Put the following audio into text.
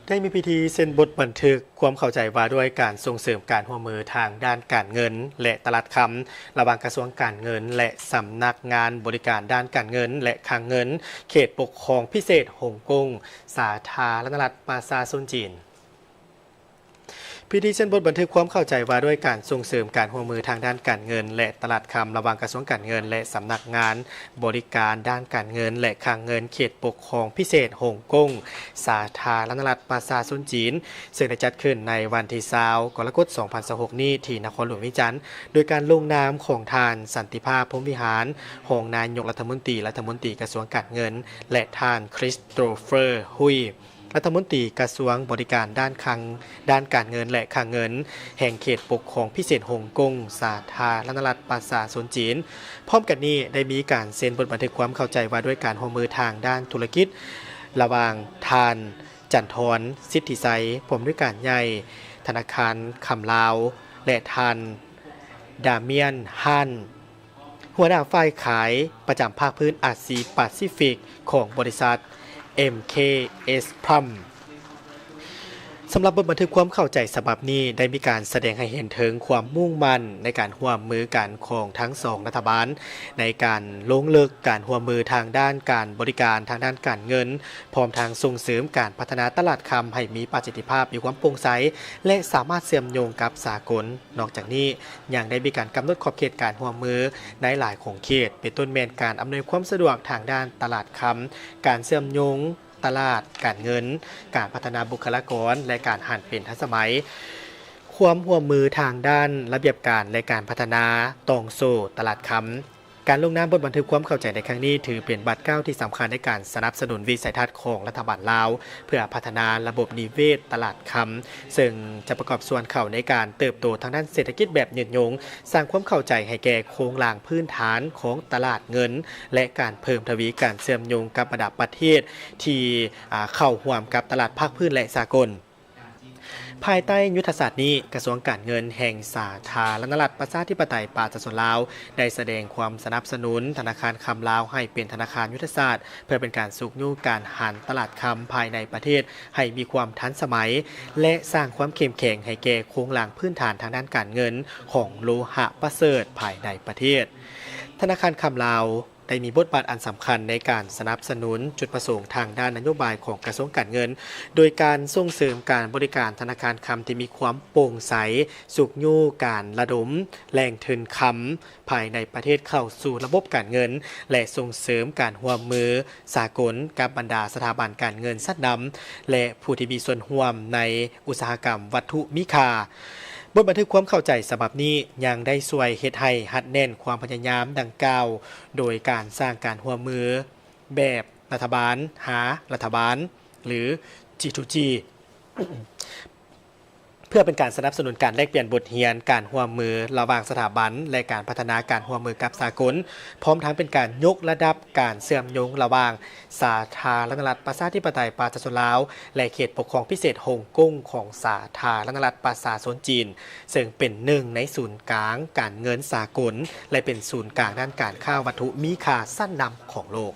ໄດ້ມີພິທີເຊັນບົດບັນທຶກຄວາມເຂົ້າໃຈວ່າດ້ວຍການສົ່ງເສີມການຮ່ວມມືທາງດ້ານການເງິນ ແລະ ຕະຫຼາດຄຳ ລະຫວ່າງກະຊວງການເງິນ ແລະ ສຳນັກງານບໍລິການດ້ານການເງິນ ແລະ ຄັງເງິນ ເຂດປົກຄອງພິເສດຮົງກົງ ສາທາລະນະລັດປະຊາຊົນຈີນ. ພິທີເຊັນບົດບັນທຶກຄວາມເຂົ້າໃຈວ່າດ້ວຍການສົ່ງເສີມການຮ່ວມມືທາງດ້ານການເງິນ ແລະ ຕະຫຼາດຄຳ ລະຫວ່າງກະຊວງການເງິນ ແລະ ສຳນັກງານບໍລິການດ້ານການເງິນ ແລະ ຄັງເງິນ ເຂດປົກຄອງພິເສດຮົງກົງ ສາທາລະນະລັດປະຊາຊົນຈີນ, ເຊິ່ງໄດ້ຈັດຂຶ້ນໃນວັນທີຊາວ ກໍລະກົດ ສອງພັນຊາວຫົກນີ້ ທີ່ນະຄອນຫຼວງວຽງຈັນ, ໂດຍການລົງນາມຂອງທ່ານ ສັນຕິພາບ ພົມວິຫານ ຮອງນາຍົກລັດຖະມົນຕີ, ລັດຖະມົນຕີກະຊວງການເງິນ ແລະ ທ່ານ ຄຣິສໂຕເຟີ ຮຸຍ ລັດຖະມົນຕີກະຊວງບໍລິການດ້ານຄັງ ດ້ານການເງິນ ແລະ ຄັງເງິນ ແຫ່ງເຂດປົກຄອງພິເສດຮົງກົງ ສາທາລະນະລັດປະຊາຊົນຈີນ. ພ້ອມກັນນີ້ ໄດ້ມີການເຊັນບົດບັນທຶກຄວາມເຂົ້າໃຈວ່າດ້ວຍການຮ່ວມມືທາງດ້ານທຸລະກິດ ລະຫວ່າງທ່ານ ຈັນທອນ ສິດທິໄຊ ຜູ້ອຳນວຍການໃຫຍ່ທະນາຄານຄຳລາວ ແລະ ທ່ານ ດາມຽນ ຮານ ຫົວໜ້າຝ່າຍຂາຍປະຈຳພາກພື້ນອາຊີປາຊີຟິກຂອງບໍລິສັດ ເອັມ ເຄ ເອສ ພລັມ. ສຳລັບບົດບັນທຶກຄວາມເຂົ້າໃຈສະບັບນີ້ ໄດ້ມີການສະແດງໃຫ້ເຫັນເຖິງຄວາມມຸ່ງໝັ້ນໃນການຮ່ວມມືກັນຂອງທັງສອງລັດຖະບານ ໃນການລົງເລິກການຮ່ວມມືທາງດ້ານການບໍລິການ, ທາງດ້ານການເງິນ, ພ້ອມທັງສົ່ງເສີມການພັດທະນາຕະຫຼາດຄຳໃຫ້ມີປະສິດທິພາບ, ມີຄວາມໂປ່ງໃສ ແລະ ສາມາດເຊື່ອມໂຍງກັບສາກົນ. ນອກຈາກນີ້ ຍັງໄດ້ມີການກຳນົດຂອບເຂດການຮ່ວມມືໃນຫຼາຍຂົງເຂດ, ເປັນຕົ້ນແມ່ນການອຳນວຍຄວາມສະດວກທາງດ້ານຕະຫຼາດຄຳ, ການເຊື່ອມໂຍງຕະຫຼາດການເງິນ, ການພັດທະນາບຸກຄະລາກອນ ແລະ ການຫັນເປັນທັນສະໄໝ, ຄວາມຮ່ວມມືທາງດ້ານລະບຽບການ ແລະ ການພັດທະນາຕ່ອງໂສ້ຕະຫຼາດຄຳ. ການລົງນາມບົດບັນທຶກຄວາມເຂົ້າໃຈໃນຄັ້ງນີ້ ຖືເປັນບາດກ້າວທີ່ສຳຄັນໃນການສະໜັບສະໜູນວິໄສທັດຂອງລັດຖະບານລາວ ເພື່ອພັດທະນາລະບົບນິເວດຕະຫຼາດຄຳ, ເຊິ່ງຈະປະກອບສ່ວນເຂົ້າໃນການເຕີບໂຕທາງດ້ານເສດຖະກິດແບບຍືນຍົງ, ສ້າງຄວາມເຂົ້າໃຈໃຫ້ແກ່ໂຄງລ່າງພື້ນຖານຂອງຕະຫຼາດເງິນ ແລະ ການເພີ່ມທະວີການເຊື່ອມໂຍງກັບບັນດາປະເທດທີ່ ອາ ເຂົ້າຮ່ວມກັບຕະຫຼາດພາກພື້ນ ແລະ ສາກົນ. ພາຍໃຕ້ຍຸດທະສາດນີ້, ກະຊວງການເງິນແຫ່ງສາທາລະນະລັດປະຊາທິປະໄຕປະຊາຊົນລາວ ໄດ້ສະແດງຄວາມສະໜັບສະໜູນທະນາຄານຄຳລາວໃຫ້ເປັນທະນາຄານຍຸດທະສາດ, ເພື່ອເປັນການຊຸກຍູ້ການຫັນຕະຫຼາດຄຳພາຍໃນປະເທດໃຫ້ມີຄວາມທັນສະໄໝ ແລະ ສ້າງຄວາມເຂັ້ມແຂງໃຫ້ແກ່ໂຄງລ່າງພື້ນຖານທາງດ້ານການເງິນຂອງໂລຫະປະເສີດພາຍໃນປະເທດ. ທະນາຄານຄຳລາວ ໄດ້ມີບົດບາດອັນສຳຄັນໃນການສະໜັບສະໜູນຈຸດປະສົງທາງດ້ານນະໂຍບາຍຂອງກະຊວງການເງິນ, ໂດຍການສົ່ງເສີມການບໍລິການທະນາຄານຄຳທີ່ມີຄວາມໂປ່ງໃສ, ຊຸກຍູ້ການລະດົມແຫຼ່ງທຶນຄຳພາຍໃນປະເທດເຂົ້າສູ່ລະບົບການເງິນ ແລະ ສົ່ງເສີມການຮ່ວມມືສາກົນກັບບັນດາສະຖາບັນການເງິນຊັ້ນນຳ ແລະ ຜູ້ທີ່ມີສ່ວນຮ່ວມໃນ ອຸດສາຫະກຳວັດຖຸມີຄ່າ. ບົດບັນທຶກຄວາມເຂົ້າໃຈສະບັບນີ້ຍັງໄດ້ຊ່ວຍເຮັດໃຫ້ຮັດແໜ້ນຄວາມພະຍາຍາມດັ່ງກ່າວ ໂດຍການສ້າງການຮ່ວມມືແບບລັດຖະບານຫາລັດຖະບານ ຫຼື ຈີທູຈີ ເພື່ອເປັນການສະໜັບສະໜູນການແລກປ່ຽນບົດຮຽນການຮ່ວມມືລະຫວ່າງສະຖາບັນ ແລະ ການພັດທະນາການຮ່ວມມືກັບສາກົນ, ພ້ອມທັງເປັນການຍົກລະດັບການເຊື່ອມໂຍງລະຫວ່າງ ສາທາລະນະລັດປະຊາທິປະໄຕປະຊາຊົນລາວ ແລະ ເຂດປົກຄອງພິເສດຮົງກົງຂອງສາທາລະນະລັດປະຊາຊົນຈີນ, ເຊິ່ງເປັນໜຶ່ງໃນສູນກາງການເງິນສາກົນ ແລະ ເປັນສູນກາງດ້ານການຄ້າວັດຖຸມີຄ່າຊັ້ນນຳຂອງໂລກ.